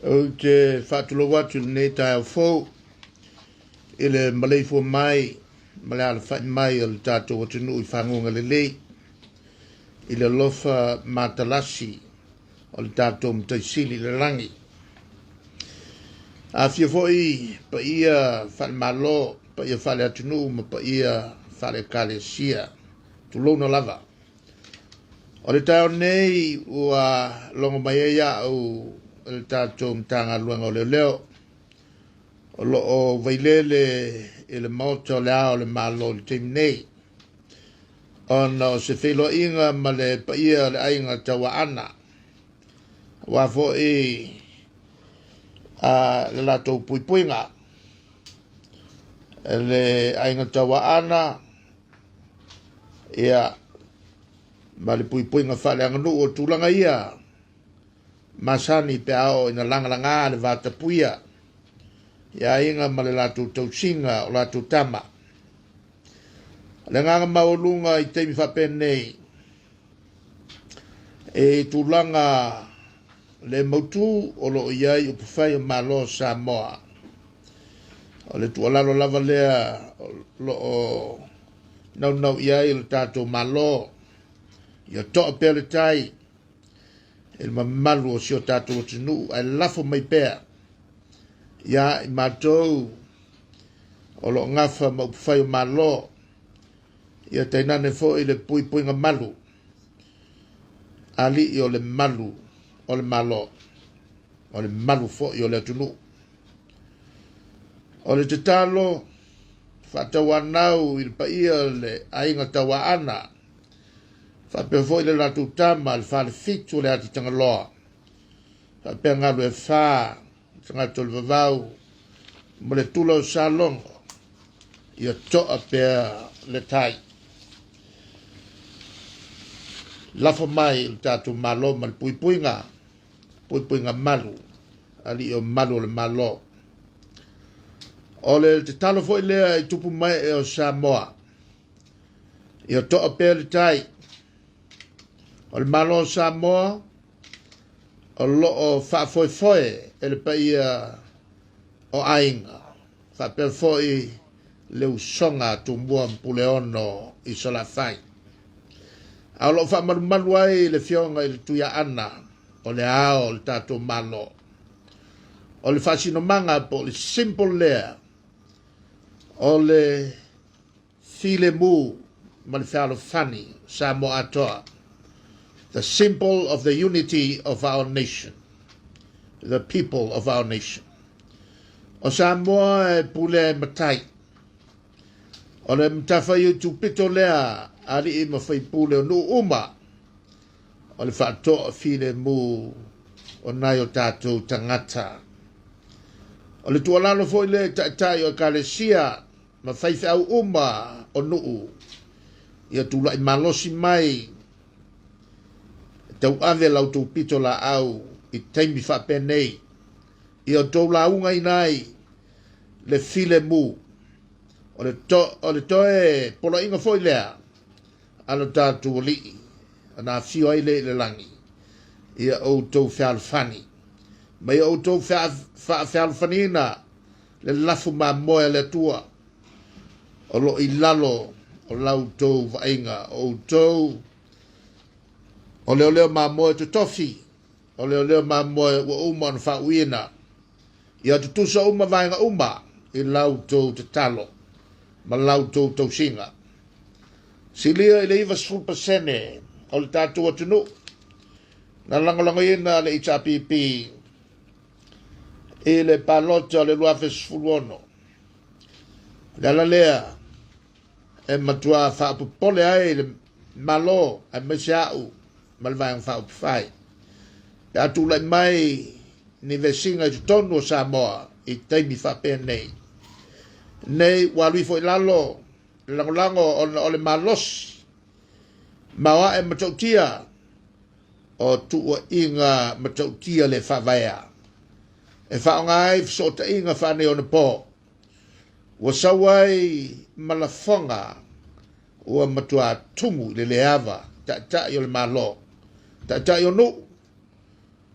Ou te faatulou atu i lenei taeao fou i le maleifua mai ma le alafai mai o le tatou atunuu i faguga lelei i le alofa matalasi o le tatou Matai Sili i le lagi. Afifio foi paia faale-Malo, paia faale-atunuu ma paia faale-Ekalesia. Tulouna lava. O le taeao nei ua logo mai ai au e le tatou Matagaluega o Leoleo o lo o vailele i le Maota o le Ao o le Malo i le taimi nei ona o se feiloaiga ma le paia o le aiga Tauaana aua foi le latou puipuiga. Le aiga Tauaana ia ma le puipuiga faaleaganuu o tulaga ia masani pe a oo ina lagalaga le vatapuia i aiga ma le latou tausiga o latou tama. O le agaga maualuga i taimi faapenei e tulaga le mautu o lo o i ai upufai o Malo o Samoa. O le tuualalo lava lea o lo o naunau i ai le tatou Malo, ia toa pea le tai i le mamalu o si o tatou atunuu ae lafo mai pea ia i matou o lo o gafa ma upufai o Malo, ia tainane foi le puipuiga malu, alii o le malu o le Malo, o le malu foi o le atunuu. O le tatalo faatauanau i le paia o le aiga Tauaana, faapea foi le latou tama le Falefitu o le Ati Tagaloa, faapea galu e fa tagata o le vavau ma le tula o Salogo, ia toa pea le tai. Lafo mai i le tatou Malo ma le puipuiga, puipuiga malu, alii o malu o le Malo. O le tatalo foi lea i tupu mai e o Samoa, ia toa pea le tai. O le Malo o Samoa o lo o faafoefoe e le paia o aiga, faapea foi le usoga a Tumua ma Puleono i Salafai. A o lo o faamalumalu ai le Afioga i le Tuiaana o le Ao o le tatou Malo. O le faasinomaga po o le symbol lea o le filemu ma le fealofani Samoa atoa. The symbol of the unity of our nation, the people of our nation. O Samoa e pule ai matai. O le matafaioi tupito lea alii ma faipule o nuu uma o le faatoa filemu o nai o tatou tagata. O le tuualalo foi lea i taitai o Ekalesia ma faifeau uma o nuu, ia tulai malosi mai e tauave la outou pito laau i taimi faapenei, ia outou laugaina ai le filemu. O le toe poloaiga foi lea a lo tatou alii ona afio ai lea i le lagi, ia outou fealofani ma ia outou faafealofaniina le lafu mamoe a le Atua o lo o i lalo o la outou vaaiga. O outou o leoleo mamoe totofi, o leoleo mamoe ua uma ona faauiina, ia tutusa uma vaega uma i la outou tatalo ma la outou tausiga. Silia i le 90% o le tatou atunuu na lagolagoina le HRPP i le palota o le 2016. Le ala lea e matua faapopole ai le Malo aemaise au ma le Vaega Faaupufai pe a tulai mai ni vesiga i totonu o Samoa i taimi faapenei. Nei ua alu ifo i lalo le lagolago ona o le malosi maoae matautia o tuuaiga matautia le faavaea e faaaoga ai fesootaiga faaneionapo ua sau ai ma lafoga ua matua tumu i le leava taitai o le Malo, taitai o nuu,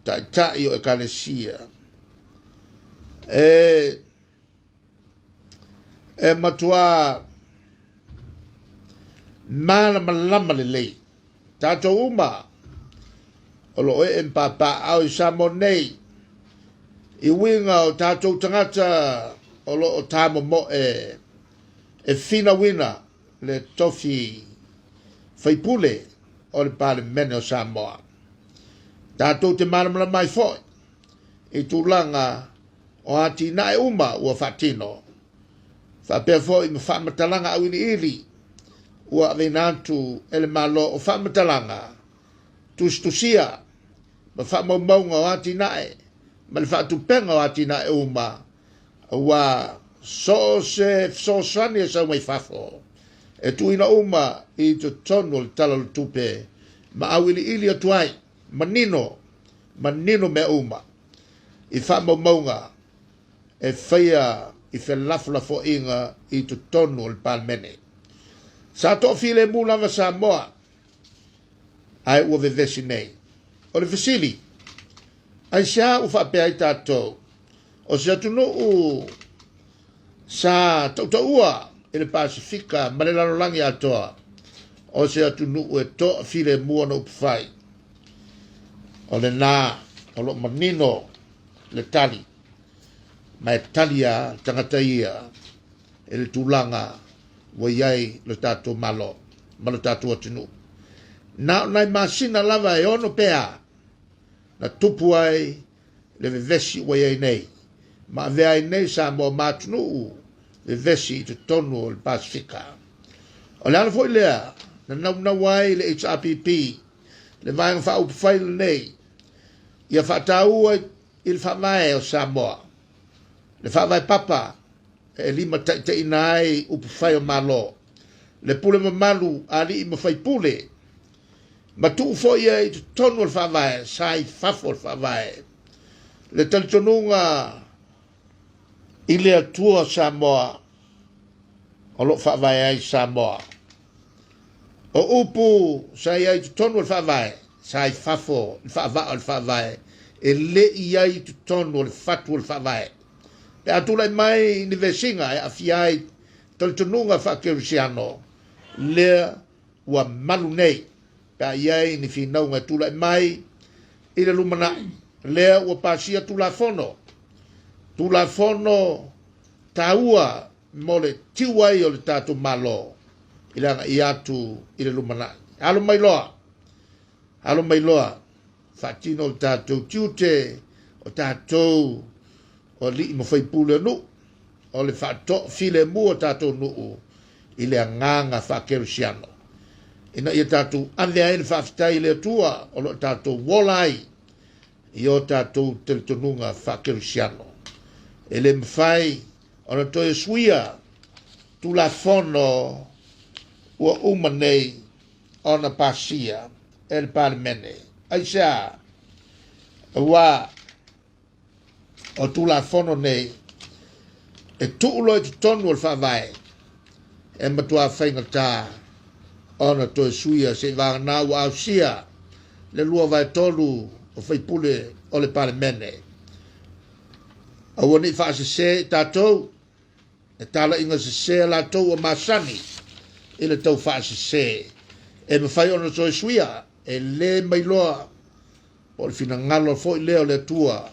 taitai o Ekalesia. E e matuā malamalama lelei tatou uma o loo ee ma papaaao i Samoa nei i uiga o tatou tagata o loo tamomoe e finauina le tofi faipule o le Palemene o Samoa. Tatou te malamalama ai foi i tulaga o atinae uma ua faatino, faapea foi ma faamatalaga auiliili ua aveina atu e le Malo o faamatalaga tusitusia ma faamaumauga o atinae ma le faatupega o atinae uma, aua so o se fesoasoani e sau mai fafo e tuuina uma i totonu o le Tala o le Tupe ma auiliili atu ai manino manino mea uma i faamaumauga e faia i felafolafoaiga i totonu o le Palemene. Sa toafilemu lava Samoa ae ua vevesi nei. O le fesili, aisea ua faapea ai tatou o se atunuu sa tautaua i le Pasefika ma le lalolagi atoa, o se atunuu e toafilemu ona upufai? O lena o lo o manino le tali, ma e tali a le tagata ia i le tulaga ua i ai lo tatou Malo ma lo tatou atunuu. Na o nai masina lava e 6 pe a na tupu ai le vevesi ua i ai nei, ma avea ai nei Samoa ma atunuu vevesi i totonu o le Pasefika. O le ala foi lea na naunau ai le HRPP, le Vaega Faaupufai lenei, ia faataua i le faavae o Samoa, le faavae papa e limataitaiina ai upufai o Malo, le pule mamalu a alii ma faipule, ma tuu foi ai i totonu o le faavae sa i fafo o le faavae le talitonuga i le Atua Samoa o lo o faavae ai Samoa. O upu sa i ai i totonu o le faavae sa i fafo le faavaa o le faavae e le i ai i totonu o le fatu o le faavae. Pe a tulai mai ni vesiga e aafia ai talitonuga faakerisiano, lea ua malu nei. Pe a i ai ni finauga e tulai mai i le lumanai, lea ua pasia Tulafono, Tulafono taua mo le tiu ai o le tatou Malo i le agai atu i le lumanai. Alo mai loa, alo mai loa, faatino le tatou tiute o tatou o alii ma faipule o nuu, o le faatoafilemu o tatou nuu i le agaga faakerisiano, ina ia tatou ave ai le faafetai i le Atua o lo o tatou ola ai i o tatou talitonuga faakerisiano. E le mafai ona toe suia Tulafono ua uma nei ona pasia e le Palemene. Aisea? Aua o Tulafono nei e tuu loa i totonu o le faavae e matuā faigata ona toe suia seivagana ua ausia le 2/3 o faipule o le Palemene. Aua ne i faasese i tatou e talaiga sese latou ua masani i le tau faasese e mafai ona toe suia e lē mailoa po o le finagalo foi lea o le Atua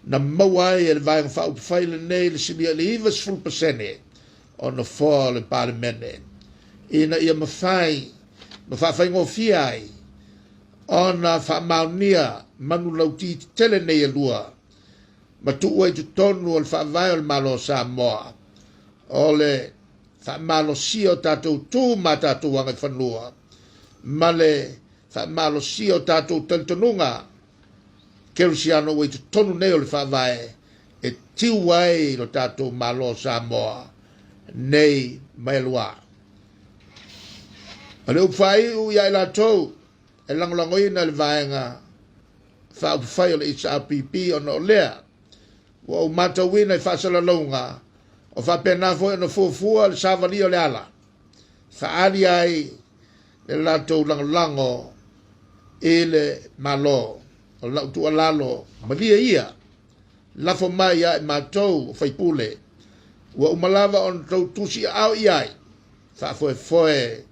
na maua ai e le Vaega Faaupufai lenei le silia i le 90% o nofoa o le Palemene ina ia mafai ma faafaigofie ai ona faamaonia manulauti tetele nei e lua ma tuu ai i totonu o le faavae o le Malo o Samoa o le faamalosia o tatou tu ma tatou agaifanua ma le faamalosia o tatou talitonuga kerisiano ua i totonu nei o le faavae e tiu ai lo tatou Malo o Samoa nei ma e lua. O le upu faaiu ia i latou e lagolagoina le Vaega Faaupufai o le HRPP, ona o lea ua ou matauina i faasalalauga o faapena foi ona fuafua le savalia o le ala faaali ai le latou lagolago i le Malo. O lau tuualalo, malie ia. Lafo mai ia i matou o faipule, ua uma lava ona tou tusi aao i ai, faafoefoe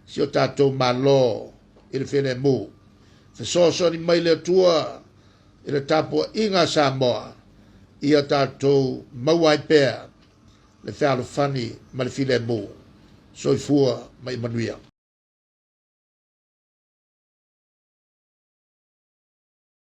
si o tatou Malo i le filemu. Fesoasoani mai le Atua i le tapuaiga a Samoa, ia tatou maua ai pea le fealofani ma le filemu. Soifua ma ia manuia.